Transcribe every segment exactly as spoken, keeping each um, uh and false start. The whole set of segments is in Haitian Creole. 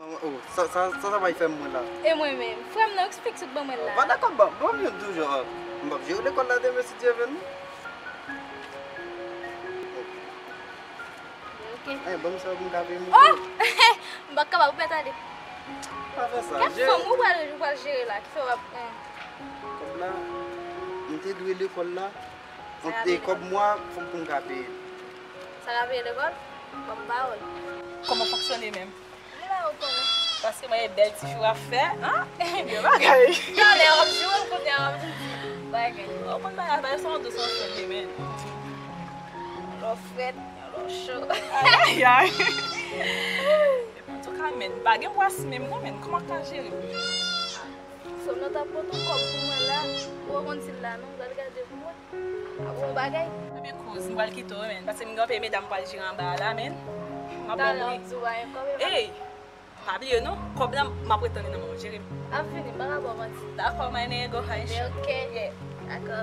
Oh, sa, sa, sa, sa bay fè m mwen la. E mwen menm? Frè m nan, eksplike tout ban mwen la. Vanda kòb ban, ban m yon douz jou. M p ap jere lekòl la demen si Dye vle non. Ok. Eh, ban m sa pou m ka peye moto. Oh! M pa kapab, ou pè tande. Pa fè sa. Kèk fanm ou pral, ou pral jere la, ki fè w ap, eh. Kòb la, m te dwe lekòl la. Sa ka peye lekòl. Kòb mwa, fòk pou m ka peye. Sa ka peye lekòl? Ban m pawòl. Kòman fonksyone menm? M la, ou konnen. Paske mwen e bèl ti jou ap fè, an? Gen bagay. Talè w ap jwe, kounye a w ap di bagay. Ou konn bagay, bagay se yon dous ansanm li, men. Yon lò frèt, yon lò cho. Ay, ay, ay. Antouka, men, pa gen bwasi menm, non, men. Kòman w ka jere? Sòm nan t ap pote yon kòb pou mwen la. Ou konn si l la, non? M pral gade pou mwen. Ap yon bagay. Ebyen kouz, m pral kite w, men. Paske m gen anpil medam pral jere anba a la, men. M ap mouri. Talè w ap di w pa gen kòb, e pa. Ey! Pa bliye non, kòb la m ap ret tande nan men w, jere m. Ap vini, m pa ka ba w manti. Dakò, my nigga, honey. Ok. Yeah. Dakò.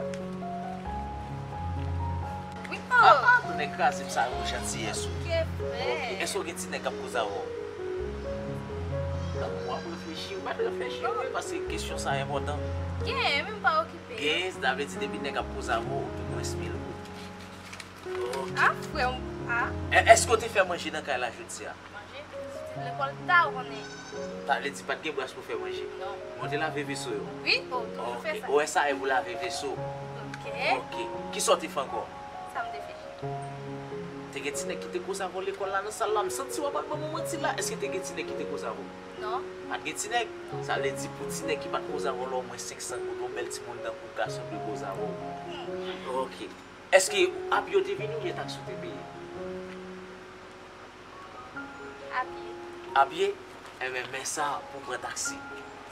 Wi, oh. Ah, ah, tounen kraze m sa yo, jantiyès ou. Ok, frè. Ok, èske w gen ti nèg k ap koze avè w? Donk, w ap reflechi, ou mèt reflechi, wi, paske kesyon sa enpòtan. Gen, men m pa okipe. Gen, sa vle di depi nèg ap koze avè w, ou pi mwens mil goud. Ok. Ah, frè m, ah. È-, èske w te fè manje nan kay la jodi a? Manje? Soti lekòl ta, ou konnen. Sa vle di pa t gen bras pou fè manje? Non. Men w te lave veso yo? Wi, o, toujou fè sa. Ok. Ou wè sa e pou lave veso? Ok. Ok. Kisa w te fè ankò? Sa m te fè? Te gen ti nèg ki te koze avè w lekòl la nan sal la? M santi w ap ban mwen manti la. Èske te gen ti nèg ki te koze avè w? Non. Pa t gen ti nèg? Non. Sa vle di pou ti nèg ki pa t koze avè w la omwen senk san goud, yon bèl timoun tankou w, gason dwe koze avè w. Hmm. Ok. Èske apye w te vini oubyen taksi w te peye? Apye. Apye? Enben, men sa pou pran taksi.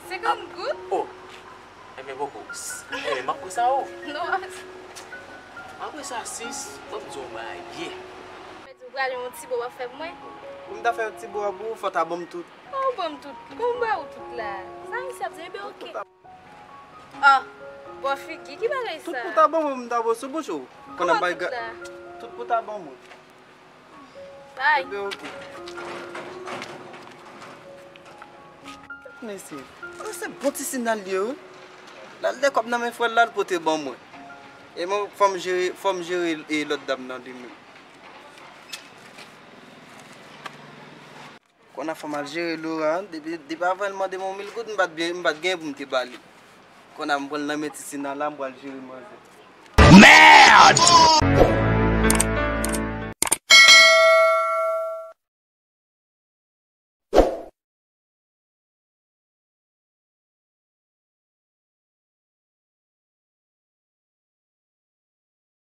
Senkant goud? Oh! Enben, poko. Enben, m ap pran sa, oh. Non. Apre sa, sis, ban m di w yon bagay byen. Mwen di w pral yon ti bo w ap fè pou mwen. Pou m ta fè yon ti bo a pou ou, fò w ta ban m tout. Oh, ban m tout. Kòman m ba ou tout la? Sa misye ap di, enben, ok. Ah, bò figi, ki bagay sa? Tout pou ta ban mwen, m ta bo sou bouch ou. Kòman tout la? Tout pou ta ban mwen. Bay. Ebyen, ok. Mesye, oh, se bon ti sinal li ye, wi. L al de kòb nan men frè l la, l pote ban mwen. E mwen, fò m jere, fò m jere, e, lòt dam nan li menm. Konn a fò m al jere Laura, depi, depi avan l mande m yon mil goud, m pa t byen, m pa t gen pou m te ba li. Konn a m pran l nan men ti Sina la, m pral jere manzè. Merde!